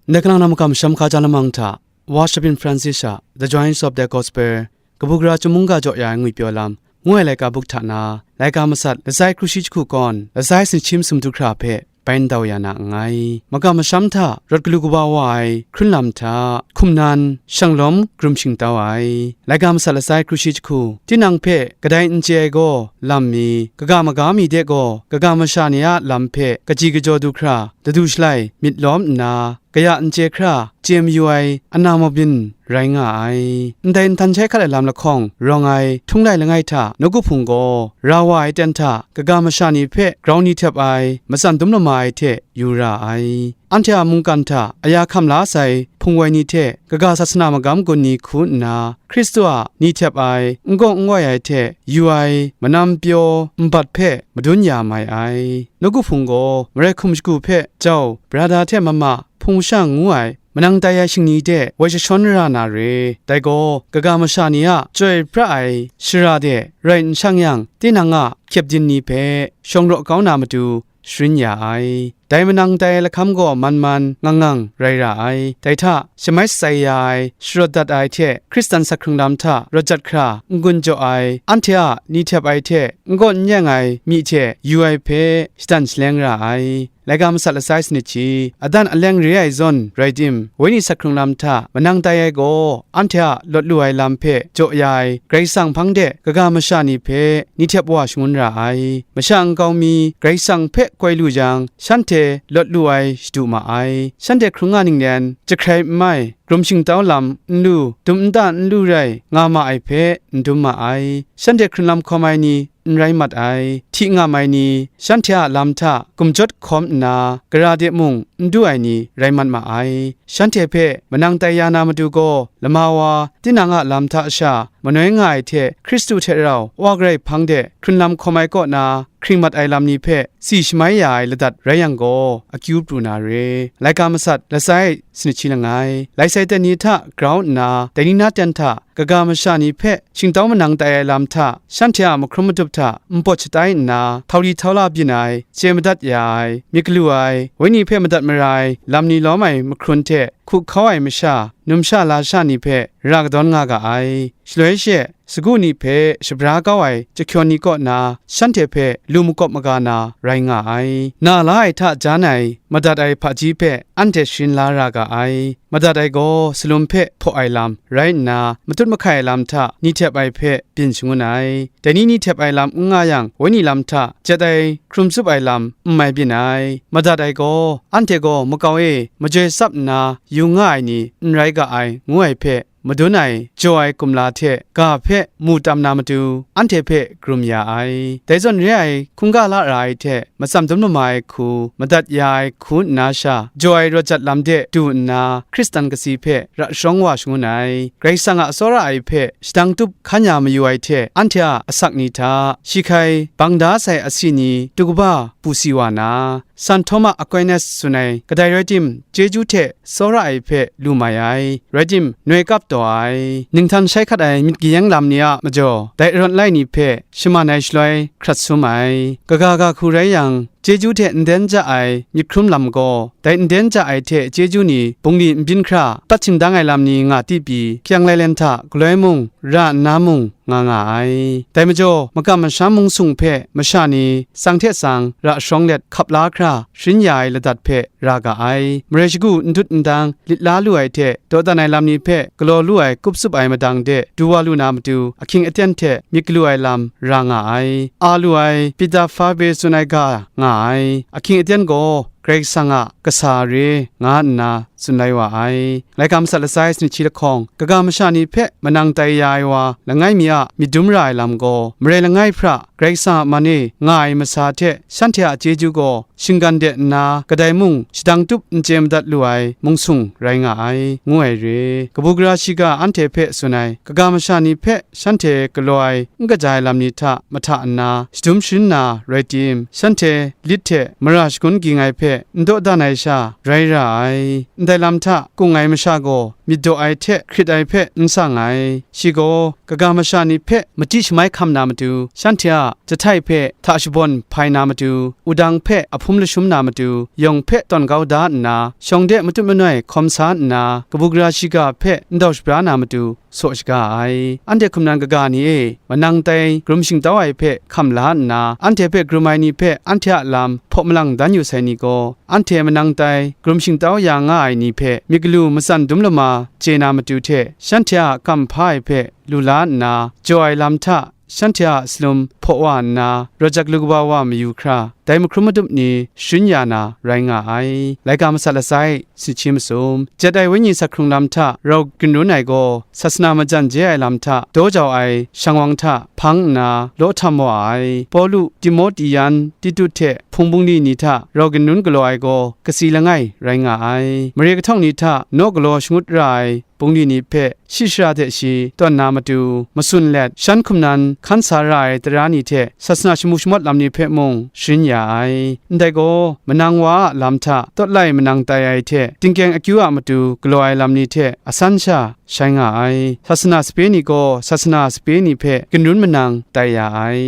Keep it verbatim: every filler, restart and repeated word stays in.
Ndai kalang na makam masham hkaja lamang hta, Worship in Francis a The Joys of the Gospel, kabu gara chyum mungga jaw ya ai ngwipyaw lam, ngu ai laika buk hta na, laika masat, lasai kru shi jahku kawn, lasai sanit shi masum du hkra hpe, bai ndau ya na nngai. Makam masham hta rawt galu kaba wa ai hkrun lam hta, hkum nan, shanglawm, grum shingtau ai. Laika masat lasai kru shi jahku, tinang hpe kadai n chye ai gaw, lam mi, kaga maga mi de gaw, kaga masha ni a lam hpe kaji kajaw du hkra, ladu shalai, myit lawm nna, kaya n chye hkra, chye mayu ai ana mabyin rai nga ai. Ndai nhtan shai hkat ai lam lahkawng rawng ai htung lai langai hta, nawku hpung gaw, ra wa ai ten hta, kaga masha ni hpe grau ni htep ai, matsan dum lama ai hte yu ra ai. Anhte a mungkan hta aya hkam la sai hpung woi ni hte kaga sasana magam gun ni hku nna, Hkristu a ni htep ai, n gaw n ngoi ai hte yu ai manam pyaw nbat hpe madun ya mai ai. Nawku hpung gaw marai hkum shagu hpe jau, brada hte mama, hpung shang ngu ai, manang tai ai shingni de woi jashawn ra na re. Dai gaw, kaga masha ni a chyoi pra ai shara de rai n shang yang, tinang a hkyep din ni hpe, shawng raw kau na matu, sharin ya ai. Dai manang tai ai lahkam gaw man man ngang ngang rai ra ai. Dai hta, shamai shatsai ya ai, sharawt dat ai hte Hkristan sak hkrung lam hta rawt jat hkra n-gun jaw ai, anhte a ni htep ai hte n gaw n yeng ai myi hte yu ai hpe shadan shaleng ra ai. Laika masat lasai sanit shi, adan aleng re ai zawn rai tim, Wenyi sak hkrung lam hta manang tai ai gaw, anhte a lawt lu ai lam hpe jaw ya ai Karai Kasang hpang de kaga masha ni hpe ni htep wa shangun ra ai. Masha nkau mi Karai Kasang hpe koi lu jang, shanhte lawt lu ai shadu ma ai. Shanhte hkrung nga ninglen, jahkrai n mai, grum shingtau lam n lu, dum nta n lu rai nga ma ai hpe n dum ma ai. Shanhte hkrun lam hkawm ai ni n rai mat ai. Hti ngam ai ni, shanhte a lam hta gumjawt hkawm nna, gara de mung n du ai ni rai mat ma ai. Shanhte hpe manang tai ya na matu gaw, lama wa, tinang a lam hta sha manoi nga ai hte, Hkristu hte rau Wa Karai hpang de hkrun lam hkawm ai kaw na, hkring mat ai lam ni hpe si shamai ya ai ladat rai yang gaw, akyu pru na re. Laika masat, lasai sanit shi langai, lai sai ten ni hta grau nna, dai ni na ten hta kaga masha ni hpe shingtau manang tai ai lam hta, shanhte a mahkrum madup hta npawt shatai nna, htau li htau la byin ai, chye madat ya ai, myit galu ai, Wenyi hpe madat mara ai lam ni lawm ai mahkrun hte hku hkau ai masha, numsha lasha ni hpe ra kadawn nga ga ai. Shaloi she, sagu ni hpe shabra kau ai jahkyawn ni kaw na, shanhte hpe lu makawp maga na rai nga ai. Na la ai hta jan ai, madat ai hpaji hpe anhte sharin la ra ga ai. Madat ai gaw salum hpe hpaw ai lam rai nna, matut mahkai ai lam hta ni htep ai hpe byin shangun ai. Dai ni ni htep ai lam n nga yang, Wenyi lam hta jet ai, hkrum tsup ai lam n mai byin ai. Madat ai gaw, anhte gaw makau e majoi tsap nna yu nga ai ni n rai ga ai, ngu ai hpe, madun ai, jaw ai kumla hte ga hpe mu tam na matu, anhte hpe karum ya ai. Dai zawn re ai hkungga la ra ai hte, matsam dum lama ai hku, madat ya ai hku nna sha, jaw ai rawt jat lam de du nna, Hkristan kasi hpe ra sharawng wa shangun ai. Karai Kasang a tsawra ai hpe shadang tup hkan ya mayu ai hte, anhte a asak ni hta, shi hkai bang da sai asi ni, tu kaba bu si wa na, San Htawma Akwainas tsun ai, kadai rai tim, chyeju hte tsawra ai hpe lu mai ai, rai tim, noi kap taw ai, ninghtan shai hkat ai myit kayeng lam ni a majaw, dai arawt lai ni hpe shaman ai shaloi hkrat sum ai, kaga ga hku rai yang, chyeju hte nden ja ai myit hkrum lam gaw, dai nden ja ai hte chyeju ni bungli n byin hkra, pat shingdang ai lam ni nga ti pyi, hkyang lailen hta galoi mung, ra nna mung, nga nga ai. Dai majaw, makam masham mung sung hpe masha ni tsang hte tsang ra sharawng let hkap la hkra sharin ya ai ladat hpe ra ga ai. Marai shagu n dut n dang lit la lu ai hte, dawdan ai lam ni hpe galaw lu ai kup tsup ai madang de du wa lu na matu, ahkying aten hte myit galu ai lam ra nga ai. A lu ai Peter Fabre tsun ai ga nga ai. Ahkying aten gaw, Karai Kasang a kasa re, nga nna tsun lai wa ai. Laika masat lasai sanit shi lahkawng, kaga masha ni hpe manang tai ya ai wa langai mi a myit dum ra ai lam gaw, marai langai hpra Karai Kasang a man e nga ai masa hte shanhte a chyeju gaw shinggan de nna, kadai mung shadang tup n chye madat lu ai mung sung rai nga ai, ngu ai re. Kabu gara shiga anhte hpe tsun ai, kaga masha ni hpe shanhte galaw ai n kaja ai lam ni hta mahta nna, shadum sharin na rai tim, shanhte lit hte mara shagun ging ai hpe n dawdan ai sha rai ra ai. Ndai lam hta kung ai masha gaw myit daw ai hte hkrit ai hpe n sang ai. Shi gaw kaga masha ni hpe machyi shamai hkam na matu, shanhte a jahtai hpe hta shabawn hpai na matu, wudang hpe ahpum lashum na matu, yawng hpe tawn kau da nna, shawng de matut manoi hkawm sa nna, kabu gara shiga hpe ndau shabra na matu, saw shaga ai. Anhte hkum nan kaga ni e, manang tai krum shingtau ai hpe hkam la nna, anhte hpe krum ai ni hpe anhte a lam hpaw malang dan yu sai ni gaw, anhte manang tai krum shingtau ya nga ai ni hpe myit galu matsan dum lama chye na matu hte, shanhte a kam hpa ai hpe lu la nna, jaw ai lam hta shanhte a salum hpaw wa nna, rawt jak lu kaba wa mayu hkra, dai mahkrum madup ni sharin ya na rai nga ai. Laika masat lasai, sahkye masum, jet ai wenyi sat hkrung lam hta rau ginrun ai gaw, sasana majan je ai lam hta daw jau ai shang wang hta hpang nna law htam wa ai. Pawlu, Timotiyan, Titu hte hpung bungli ni hta rau ginrun galaw ai gaw, kasi langai rai nga ai. Mare kahtawng ni hta naw galaw shangut ra ai bungli ni hpe shi shara hte shi tawn na matu, matsun let shan hkum nan hkan sa ra ai tara ni hte sasana shamu shamawt lam ni hpe mung sharin ya ai. Ndai gaw, manang wa a lam hta tawt lai manang tai ai hte, tingkyeng akyu a matu galaw ai lam ni hte asan sha shai nga ai. Sasana sape ni gaw sasana sape ni hpe ginrun manang tai ya ai.